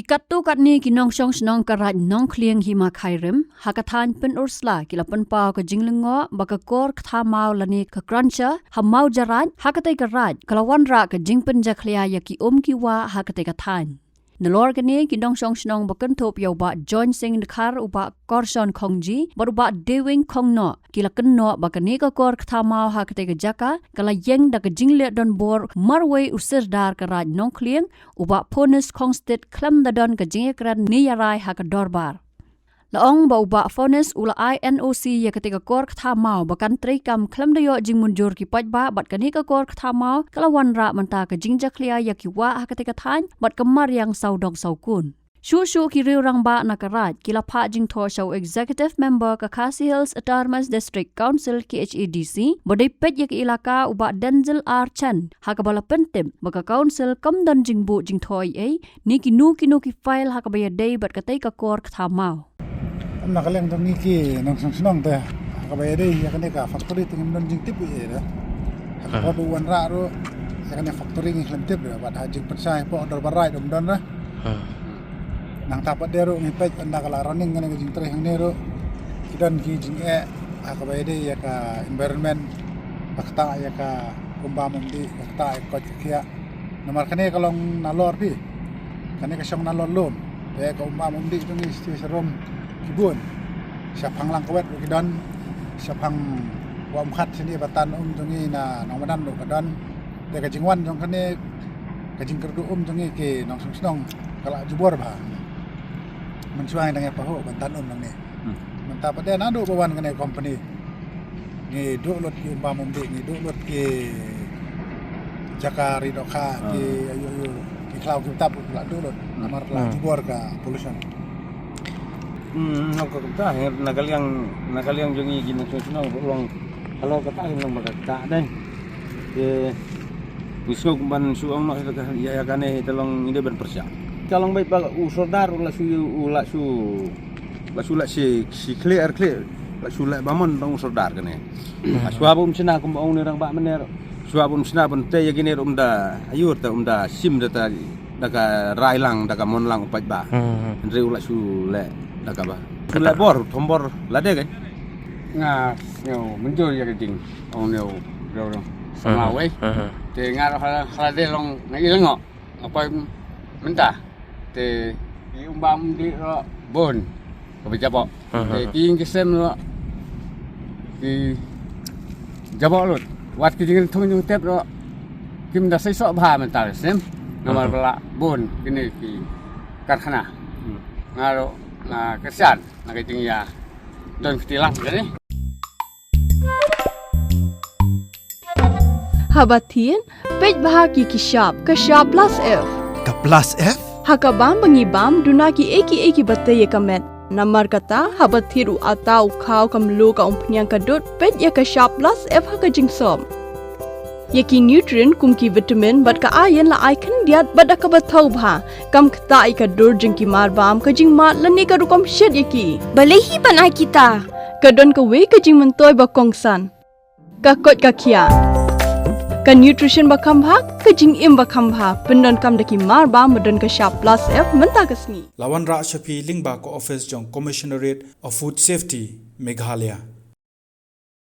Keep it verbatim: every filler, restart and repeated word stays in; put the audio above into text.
Katto katne ki nongshong shnong ka Raid Nongkhlieng Hima Khyrim ha ka thaiñ Pynursla ki la pynpaw ka jinglyngngoh ba ka kor kthamaw lane ka cruncher ha Mawjaraid ha katei ka raid ka la wanrah ka jingpynjakhlia ïa ki um ki wah ha katei ka thaiñ. Nalor kane ki nongshong shnong ba kynthup ïa u Bah Join Singh Dkhar, u Bah Korson Khongji bad u Bah Dewing Khongnoh ki la kynnoh ba kane ka kor kthamaw ha katei ka jaka ka la ïeng da ka jingleh donbor marwei u Sirdar ka Raid Nongkhlieng, u Bah Phonis Khongstit, khlem da don ka jingïakren ne ïarai ha ka dorbar. La ong ba u Bah Phonis u la ai N O C ïa katei ka kor kthamaw ba kan treikam khlem da ïoh jingmynjur ki paidbah bad kane ka kor kthamaw ka la wanrah mynta ka jingjakhlia ïa ki wah ha katei ka thaiñ bad ka mariang sawdong sawkun. Shuh shuh ki riew rangbah na ka raid ki la phah jingthoh sha u Executive Member ka Khasi Hills Autonomous District Council, K H A D C, ba dei peit ïa ka ilaka, u Bah Denzil R Chen, ha kaba la pyntip ba ka Council kam don jingbuh jingthoh ei ei ne kino kino ki file ha kaba ïadei bad katei ka kor kthamaw. Ym na ka liang jong ngi ki nongshong shnong te ha kaba ïadei ïa kane ka factory te ngim don jingtip ei ei de. Ha kaba u wanrah ruh ïa kane factory ngi khlem tip de, bad ha jingpynshai hapoh dorbar raid um don de. Nangta pat de ruh ngi peit ynda ka la running kane ka jingtrei hangne ruh ki don ki jingeh ha kaba ïadei ïa ka environment, ba ktah ïa ka um bam um dih, ba ktah ïa ka koit ka khiah. Namar kane ka long nalor phi, kane ka shong nalor lum. Te ka um bam um dih jong ngi sha sha rum ki bun. Shaphang Langkwet ruh ki don, shaphang Wah Umkhat shane ba tan um jong ngi na Nongmadan ruh ka don. Te ka jingwan jong kane ka jingkyrduh um jong ngi ki nongshong shnong ka la jubor bha. Mynshuwa ngi dang ïa pahuh ban tan um nangne. Hmm. Mynta pat de naduh ba wan kane company ngi duh lut ki um bam um dih, ngi duh lut ki jaka ri dohkha, ki ayu ayu, ki khlaw ki btap, la duh lut. Namar ka la jubor ka pollution. Hmm, nang ka kata, na ka liang, na ka liang jong ngi ki nongshong shnong ruh long halor kata, long ba kata dei. Te u sngewbha ban shu ong noh ïa kane, te long ngi dei ban pyrshah. Ka long beit ba u sordar u la shu, u la shu, la shu la shi, shi khlieh ar khlieh, la shu leh ba mon tang u sordar kane. Shuwa ba um shna kumba ong ne rangbah mynne, shuwa ba um shna ban te ïa kine ruh um da ayu te um da shim da ta da ka rai lang, da ka mon lang u paidbah. Hmm. Hynrei u la shu leh da kaba shu leh bor, thombor lade kai. Nga sngewmynjur ïa ka jing ong ne u rau rau sama wei. Hmm. Te nga rau hala, hala de long nga i lyngngoh. Nga poi mynta. Te ki um bam um dih ruh bun kaba jaboh. Te ki ïing ki sem ruh ki jaboh lut. Wat ki jingthung jingtep ruh kim da seisoh bha mynta ka snem. Namar ba la bun kine ki karkhana. Nga ruh nga kyrshan na ka jingïa don kti lang kane. Haba thied, peit bha ki ki shap, ka shap plus F. Ka plus F? Ha ka bam ba ngi bam, duna kiei kiei kiba tei ïa ka met. Namar kata, haba thied u atta, u khaw, ka mluh, ka umphniang, ka dud, peit ïa ka shap plus F ha ka jingsop. Ïa ki nutrient kum ki vitamin bad ka iron la ai khyndiat bad da kaba thaw bha. Kam ktah ïa ka dur jong ki mar bam, ka jingmad lane ka rukom shet ïa ki. Balei hi ban ai kita? Ka don kawei ka jingmyntoi ba kongsan. Ka koit ka khiah. Ka nutrition ba kham bha, ka jingim ba kham bha, pyndonkam da ki mar bam ba don ka shap plus F mynta ka sngi. La wanrah sha phi lyngba ka office jong Commissionerate of Food Safety, Meghalaya.